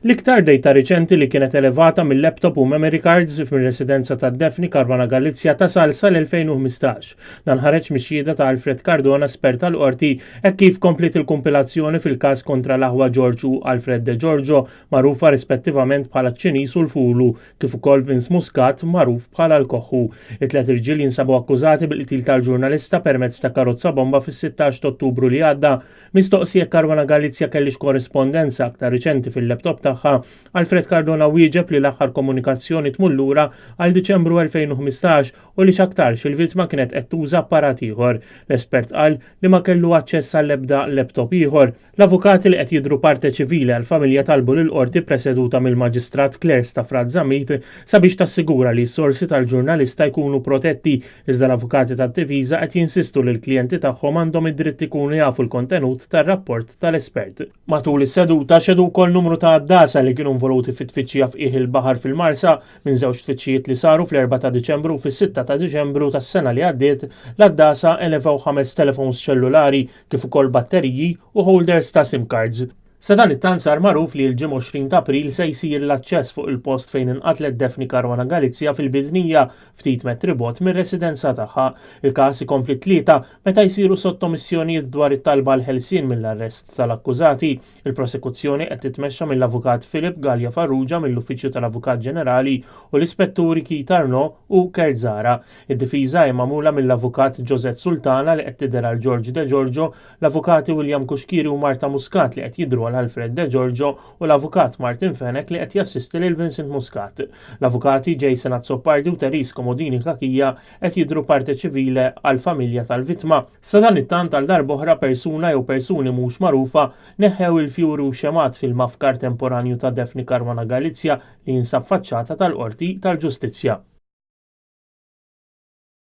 L-iktar dejta riċenti li kienet elevata mill-laptop u memory cards mir-residenza ta' Daphne Caruana Galizia tasal sal-2015. Dan ħareġ mix-xhieda ta' Alfred Cardona espert tal-qorti hekk kif kompliet il-kumpilazzjoni fil-każ kontra l-aħwa George u Alfred De Giorgio magħrufa rispettivament bħala ċ-Ċiniż u l-Fulu kif ukoll Vince Muscat magħruf bħala l-Koħħu. It-tlet irġiel jinsabu akkużati bil-qtil tal-ġurnalista permezz ta' karozza bomba fis-16 t'Ottubru li għadda. Mistoqsi jekk Caruana Galizia kellhiex korrispondenza aktar riċenti fil-laptop tagħha, Alfred Cardona wieġeb li l-aħħar komunikazzjoni tmur lura għal Diċembru 2015 u li x'aktarx il-vittma kienet qed tuża apparat ieħor. L-espert qal li ma kellu aċċess għall-ebda laptop ieħor. L-avukati li qed jidhru parte ċivili għall-familja talbu lill-Qorti ppreseduta mill-Maġistrat Claire Stafrace Zammit sabiex tassigura li s-sorsi tal-ġurnalista jkunu protetti iżda l-avukati tad-difiża qed jinsistu li l-klijenti tagħhom għandhom id-dritt ikunu jafu l-kontenut tar-rapport tal-espert. Matul is-seduta xehdu wkoll numru ta' għaddasa li kienu involuti fit-tfittxija f'qiegħ il-baħar fil-Marsa. Minn żewġ tfittxijiet li saru fl-erbgħa ta' Diċembru u fis-sitta ta' Diċembru tas-sena li għaddiet, l-għaddasa elevaw ħames telefons ċellulari kif ukoll batteriji u holders ta' sim cards. Sadanittant sar magħruf li l-Ġimgħa 20 ta' April se jsir l-aċċess fuq il-post fejn inqatlet Daphne Caruana Galizia fil-Bidnija, ftit metri bogħod mir-residenza tagħha. Il-każ ikompli t-Tlieta meta jsiru sottomissjonijiet dwar it-talba għall-ħelsien mill-arrest tal-akkużati. Il-prosekuzzjoni qed titmexxa mill-Avukat Philip Galea Farrugia mill-Uffiċċju tal-Avukat Ġenerali u l-Ispetturi Keith Arnaud u Kurt Zahra. Id-difiża hi magħmula mill-Avukat Josette Sultana li qed tidher għal George De Giorgio, l-Avukati William Cuschieri u Marta Muscat li qed jidhru għal Alfred De Giorgio u l-Avukat Martin Fenech li qed jassisti lil Vincent Muscat. L-Avukati Jason Azzopardi u Therese Comodini Cachia qed jidhru parte civile għall-familja tal-vittma. Sadanittant għal darb'oħra persuna jew persuni mhux magħrufa neħħew il-fjuri u xemgħat fil-mafkar temporanju ta' Daphne Caruana Galizia li jinsab faċċata tal-Qorti tal-Ġustizzja.